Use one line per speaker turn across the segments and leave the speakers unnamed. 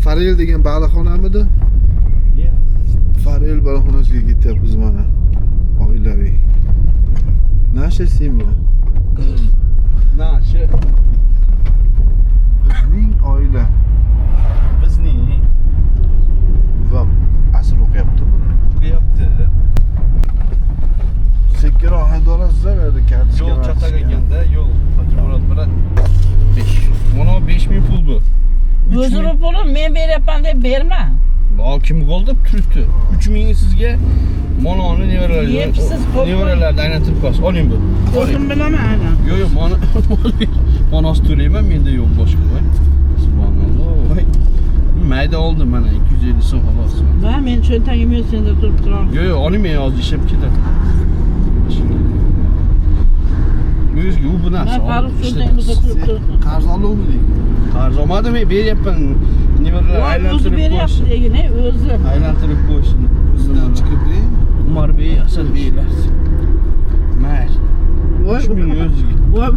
Farel degan baliqxonamidi? Farel baliqxonasiga ketyapmiz mana. Oilaviy. Наша семья.
Наша.
Bizning oila.
Bizning.
Va asr o'qiyaptimi?
O'qiyapti.
Sekinroq haydorasiz bu yerda kartochka.
Yo'l chatoq ekanda, yo'l. Hojimurod брат. 5. Mana 5000 pul bu.
O'zini pulini men beryapman deb berma.
Kim gol deb turibdi. 3000 sizga mononi nevaralar.
Yepsiz, qo'pol.
Nevaralarni aylantirib qo'yasiz. Oling bu. Oling.
O'zim bilaman ana.
Yo'q, yo'q, mana monosiz to'layman, menda yo'q boshqa voy. Subhanalloh. Voy. Mayda oldim mana 250 so'm xolos.
Va men cho'ntagim yo'q, senda turib turaman.
Yo'q, yo'q, oling, men hozir ishlab ketadi. O'zga u bu narsa.
Man Farruh
olib
cho'ntagimizda
ishlatasiz.
turib turibdi.
Qarz oluvmidik?
Qarz olmadim, men beryapman. Nevaralar
Voy, o'zi
aylantirib
beryapti
qo'ysin.
degin, ey, o'zi.
Aylantirib qo'ysin.
O'zidan chiqib, ey.
Umarbey, Asadbeylar. Mayli.
Voy,
3000 o'ziga.
voy.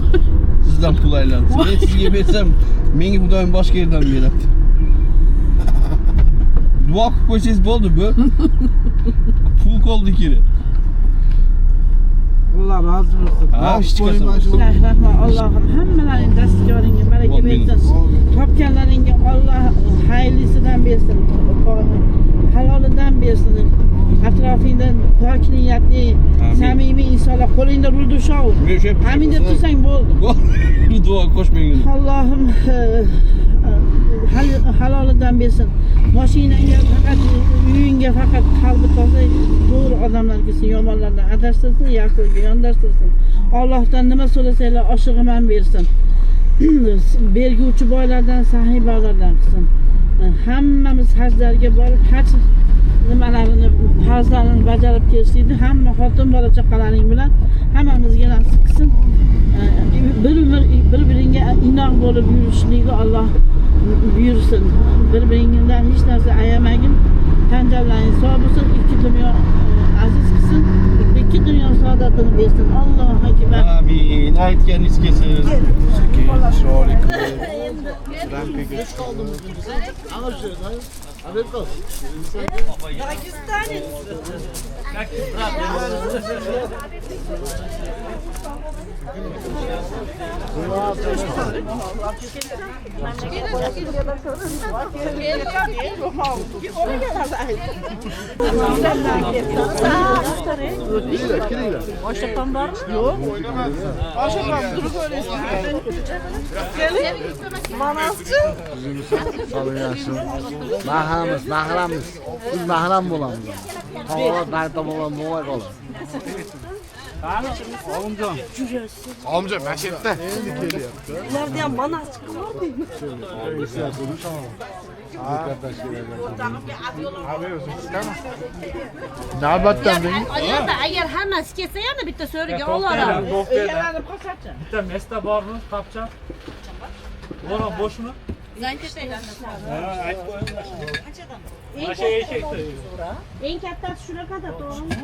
Sizdan pul aylansin. Men sizga bersam, menga Xudoyim boshqa yerdan beradi. Duo qilib qo'ysangiz bo'ldi bu. Pul qoldi kerak.
Alloh rozi bo'lsin.
Ha, hech
Qo'ying mana shu.
Bismillahirrahmanirrahim. Allohim hammalaring dastgoringga baraka
Amin.
bersin. Topganlaringga Alloh xayrlisidan bersin. Halolidan bersin. Atrofingda pok niyatli,
Amin.
samimiy insonlar qo'lingda rulda ushlov.
Men o'sha
Amin deb tursang bo'ldi.
Duo qo'shmang.
Allohim halolidan bersin. Mashinangga faqat, uyingga faqat qalbi toza, to'g'ri odamlar kelsin, yomonlardan adashtirsin, yaxshilikka yondashtirsin. Allohdan nima so'rasanglar oshig'iman bersin. Berguvchi boylardan, saxiy boylardan qilsin. Hammamiz hajlarga borib, haj nimalarini, farzlarini bajarib kelishlikni hamma xotin bola chaqalaring bilan hammamizga nasib qilsin. Bir umr bir biringga inoq bo'lib yurishlikni Alloh buyursin. Bir biringdan hech narsa ayamagin. Tanjallaring sog' bo'lsin, ikki dunyo aziz qilsin, ikki dunyo saodatini bersin. Allohu akbar.
Amin. Aytganingiz kelsin.
Sekin, chiroyli qilib. Ramkaga chiqib. Kiringlar, kiringlar.
Mahramiz, mahramiz. Biz mahram bo'lamiz. Tomonlar nari tomonlar mo'may qoladi.
Olimjon, mana shu yerda. Endi kelyapti.
Ularda ham manasi chiqib.
Navbatdan deng.
Agar hammasi kelsa yana bitta so'riga olaradi.
Egalanib qolsachi.
Bitta mesta bormi, topcha? Bo'ron bo'shmi? Mana shu eshakda.
Eng kattasi shunaqada, to'g'rimi?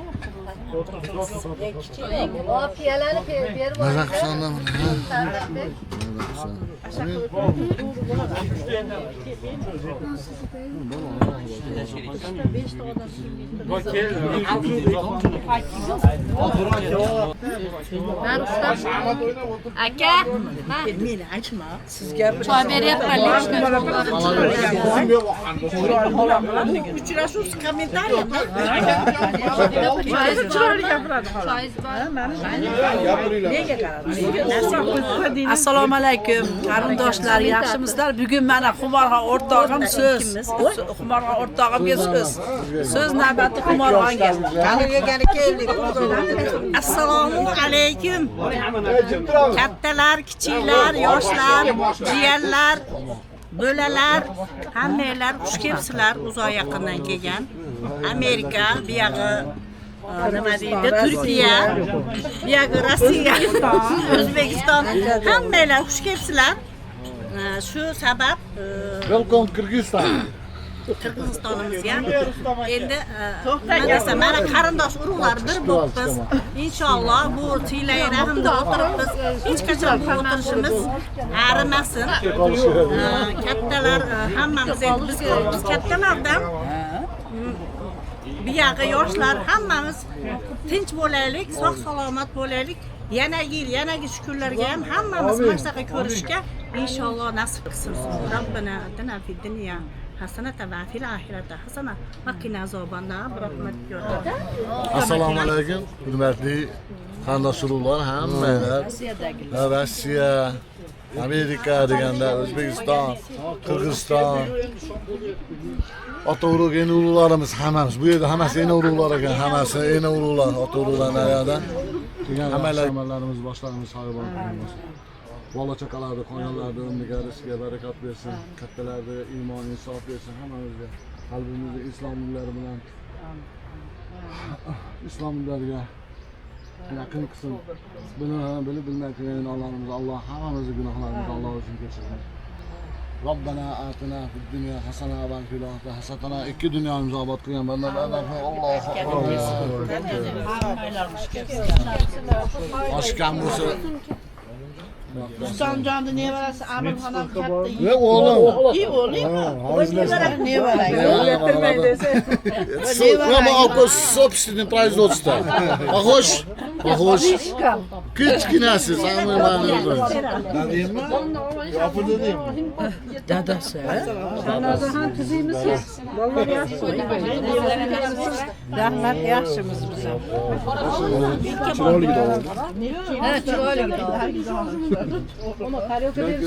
O piyalani berib
Maza qilsan da mana.
Aka,
Meni aytma. Sizga
choy beryapman lechka.
Uchrashuv kommentariyada.
Chiroyli gapiradi xola.
Choyingiz bor.
Assalomu alaykum qarindoshlar, yaxshimisizlar? Bugun mana Xumorxon o'rtog'im so'z. Xumorxon o'rtog'imga so'z. So'z navbati Xumorxonga.
Qani keldik. Assalomu alaykum. Kattalar, kichiklar, yoshlar, jiyanlar, bolalar, hammanglar xush kelibsizlar. Uzoq yaqindan kelgan. Amerika, buyog'i nima deydi, Turkiya, buyog'i Rossiya, O'zbekiston, hammanglar xush kelibsizlar. Shu sabab
Welcome Kyrgyzstan.
Qirg'izistonimizga. Endi nima desam, mana qarindosh urug'lar bir bo'libmiz. Inshaalloh bu siylay rahmda o'tiribmiz. Hech qachon bu o'tirishimiz arimasin. Kattalar hammamiz endi biz kattalardan buyog'i yoshlar hammamiz tinch bo'laylik, sog' salomat bo'laylik. Yana yil, yanagi shu kunlarga ham hammamiz mana shunaqa ko'rishga inshaalloh nasib qilsin. Robbana atina fid dunya hasanata va fil oxirati hasana va qina azobannar. Bi rahmatika.
Assalomu alaykum, hurmatli qarindosh urug'lar, hammalar. Rossiya, Amerika deganda O'zbekiston, Qirg'iziston, ota urug' ena urug'larimiz hammamiz. Bu yerda hammasi ena urug'lar ekan, hammasi ena urug'lar, ota urug'lar naryoqda. Degan hammalarimiz boshlarimiz soyabon bo'lsin. Bola chaqalarni, qolganlarni umriga, rizqiga barakat bersin, kattalarga iymon, insof bersin hammamizga. Qalbimizni islom nurlari bilan islom nurlariga yaqin qilsin. Buni bilib bilmay qilgan gunohlarimizni Alloh hammamizni gunohlarimizni Alloh o'zi kechirsin. Robbana atina fid dunya hasana va fil oxirati hasana. Ikki dunyonizni obod qilgan bandalardan Allohu akbar. Oshgan bo'lsa
Rustamjonni nevarasi Amirxon ham katta
Ve oğlum.
İyi oğlum.
Прямо собственное производство. Похож? Похож. Kichkinasi, самый маленький. Dadaymi? Yopi dadaymi?
Dadasi.
Shahnozaxon qizimisiz? Bolalar yaxshimi? Rahmat, yaxshimiz biz ham.
Chiroyli oldi.
Ha, chiroyli.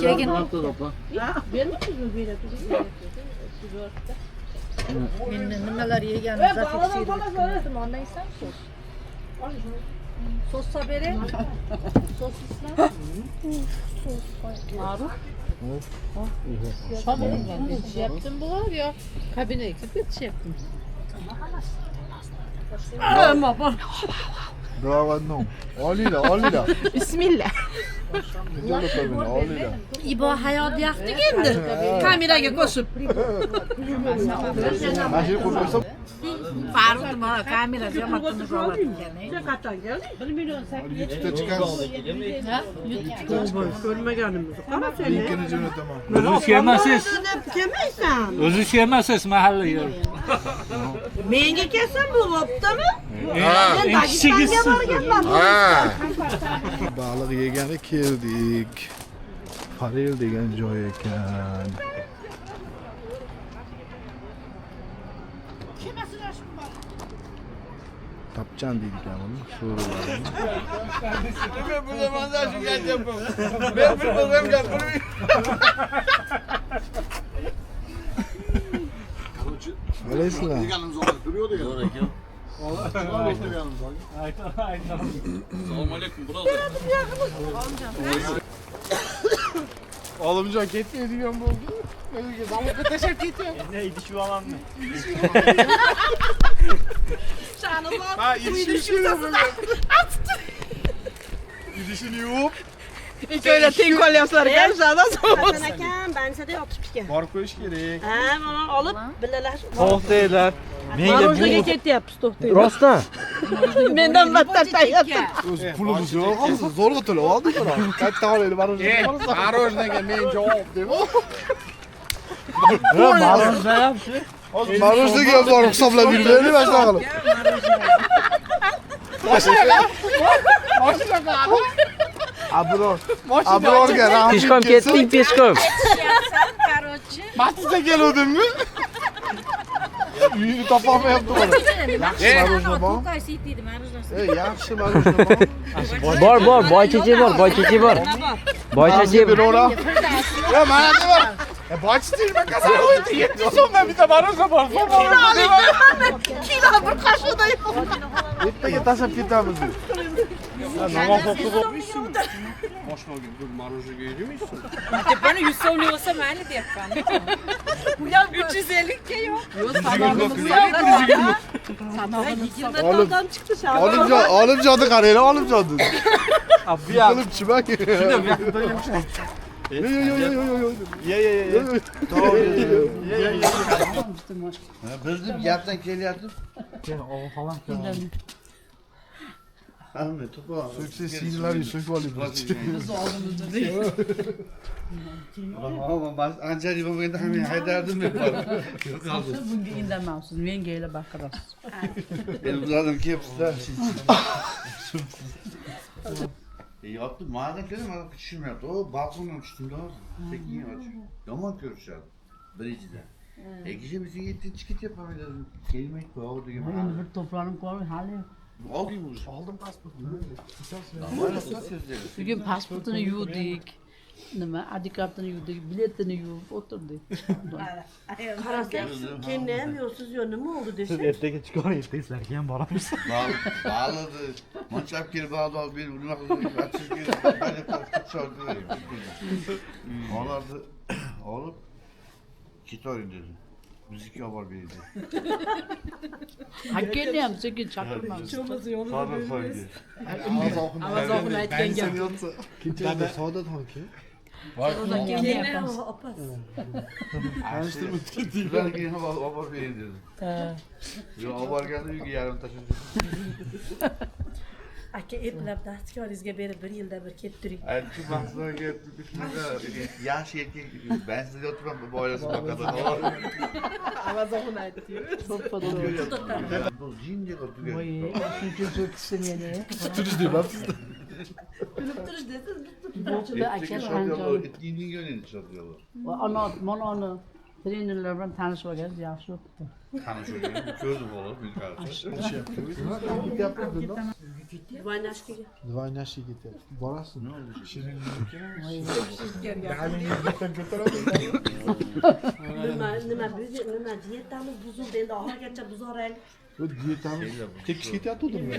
Keyin.
Endi nimalar yeganimizni tekshirib. Sossa bering. Sosislar.
Yetishayaptimi bular yo kabinaga kirib ketishyaptimi?
Два в одном. Olinglar, olinglar.
Bismillah.
Olinglar.
İbo hayot yoqdik endi. Kameraga qo'shib.
Mana shu qo'yib qo'ysam
Farruh mana kamera jo'natib oladi ekan.
YouTube'da chiqasiz.
Ko'rmaganimiz. Qara seni.
Linkini jo'nataman.
O'zi kelmasiz.
Deb kelmaysan.
O'zi kelmasiz mahallaga.
Menga kelsin bu bo'ptimi?
Ha.
Men Dagistonga borganman.
Ha. Baliq yegani keldik. Farel degan joy ekan. Tapchan deydi ekan buni. So'raladi.
Men bu zamonda shu gapim. Men bir bo'lsam gapirmayman.
Bilasizlar.
Deganimiz olib turıyor degan.
Zo'r ekan.
Deganimiz olib.
Assalomu alaykum, birodar.
Olimjon ketmaydigan bo'ldi. O'ziga zavodga tashlab ketyapti.
Ne idish yuvamanmi?
Ha, idishini yuvib. Idishini yuvib
Ikkovlar teng qolyapsizlar ekan, Shahnoz.
Hasan akam bansada yotib ekan.
borib qo'yish kerak.
Ha, mana olib billalashib.
To'xtanglar. Menga
Marojnaga ketyapmiz, to'xtang.
Rostdan.
Mendan battar tayyor.
O'zi pulimiz yo'q, hozir zo'rg'a to'lab oldik biroq. Katta olaylik marojnaga. Marojnaga men javob deb.
Marojna ham shu.
Hozir marojnaga ham borib hisoblab yurmaylik mana shunaqa qilib. Mashina qilib. Abror. Abrorga rahmat.
Peshkom ketding, peshkom.
Matizda keluvdimmi? Uyini topolmayapti bola. Yaxshi marojna bor. Ey, yaxshi marojna bor.
Bor, bor, boychechak bor, boychechak bor. Boychechak
Beraver. Ya mana nima? Boychechak nima kasal qo'ydi? 7 so'mdan bitta marojna bor.
Kilo bir qoshiqda yo'q.
Ertaga tashlab ketamiz. Namoz o'qib
Boshqa olgin, bu marojnaga yeymiz.
Buni 100 so'mlik bo'lsa mayli deyapman. 350 ga yo'q.
Odam chiqdi Shahnoz.
Olimjon, Olimjonni qaranglar, Olimjonni. Qilib chimak. Yo yo yo yo yo yo.
Ye ye ye.
Yo yo.
Iltimos.
Bildim, gapdan kelyapti.
Og'im xolam
Hamma to'polon.
So'ksa singillari so'kib oling.
Biz oldimizda.
Anchalik bo'lmaganda ham men haydardim men. Yo'q qoldi.
Bunga indamabsiz, menga ela baqirasiz.
Endi bulardan kelibsizlar. Yotdi, ma'na keldi, mana tushunmayapti. O balkondan tushdim da hozir. Sekin ochib. Yomon ko'rishadi. Birinchidan. Ikkinchi bizga yettinchi ketyapman dedim. Kelmay qo'y degan.
Endi bir to'planib qolib hali.
Olding o'zi.
Oldim pasportni.
Bugun pasportini yuvdik. Nima, ID kartini yuvdik, biletini yuvib o'tirdik.
Qarasak, keyin ham yo'qsiz yo'q, nima oldi
Siz
desa.
ertaga chiqib ertaga sizlarga ham boramiz.
Bağladı. Maç olib kelib bağladı olib berib nima qildi? Olardi olib ketavering dedi. Bizniki olib borib berdi.
Hakkeni ham sekin chaqirmamiz.
Sabr qo'ydi.
Avaz oxun aytgan gap.
Dada Saodat xon kim?
Keyin opasi.
Tanishtirib ketdik.
Ularga ham olib borib bering dedi. Yo'q, olib borganda uyga yarim tashlab.
Aka eplab dastgoringizga berib bir yilda bir kelib turing.
Aytdi mahsulotga shunaqa yaxshi erkak ben sizda o'tiraman bu oilasi boqadi.
Avaz oxun aytdi-yu.
To'ppa-to'g'ri.
Bu jindek o'tirgan.
Voy, shuncha so'kishsin meni.
Turish deyapsiz.
Kulib turish desiz.
Bo'pti aka, ancha.
Itning shotyo'li.
Va ana, mana uni trenerlar bilan tanishib olganingiz yaxshi bo'pti.
Tanishib ko'rdim o'g'lim, men qarashim.
Dvoynashkaga.
Dvoynashga ketyapti. Borasizmi?
Nima nima biz nima diyetamiz buzildi endi oxirigacha buzoraylik.
Bu diyetamiz tekis ketyaptimi?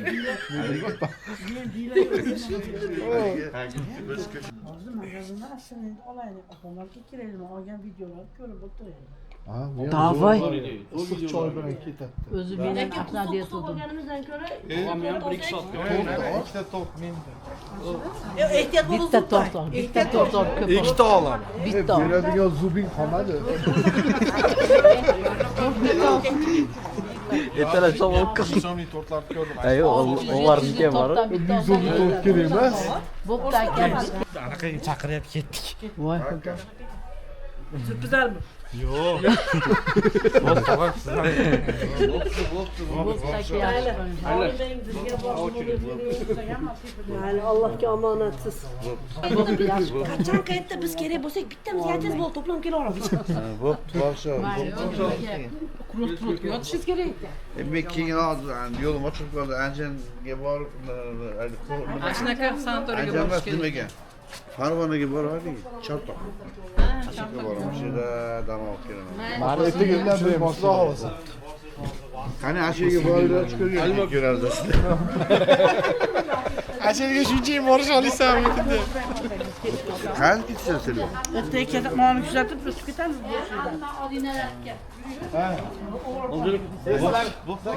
Hozir magazinda aslida endi olaylik. Opamlarga kerakmi? Olgan videolarni ko'rib o'tiraylik.
Davay.
Issiq choy bilan ketadi.
O'zi meni
Lekin
asnadi
qusuq
yetuvdim.
olganimizdan ko'ra
To'rtta, ikkita to'rt menda.
Ehtiyot bo'ling.
Bitta tort ol, bitta tort ol ko'p.
Ikkita olaman.
Bitta ol.
Beradigan zubing qolmadi.
Ertalab sovib
Somli tortlarni ko'rdim.
Ularniki ham bor.
Zubli tort kerak emas.
Bo'pti aka.
Anaqa chaqiryapti ketdik.
Voy xudo.
Sürprizlarmi?
Yo'q.
Bo'pti aka, yaxshi bo'ling.
Bizga Mayli, Allohga omonatsiz.
Bo'pti, yaxshi bo'ling.
Qachon qayerda biz kerak bo'lsak, bittamiz aytsangiz bo'ldi, to'plam kela olamiz.
Bo'pti, boshqa.
Kurort yotishingiz kerak ekan.
Men keyin hozir yo'lim ochilib qoldi. Anjanga borib,
Shunaqa sanatoriyga
Anjan
borish
emas
kerak.
nimaga? Farg'onaga borardik, Chortoq. Chortoqqa boraman, shu yerda dam olib kelaman.
Mani ertaga bilan bir xudo xohlasa.
Qani ashu yerga borib ko'rgan ko'ramiz.
Ashelga shuncha borish olasanmi dedi.
Qani ketsan sen?
Ertaga ketib, mana kuzatib biz ketamiz.
Hamma odinalarga.
Bo'pti.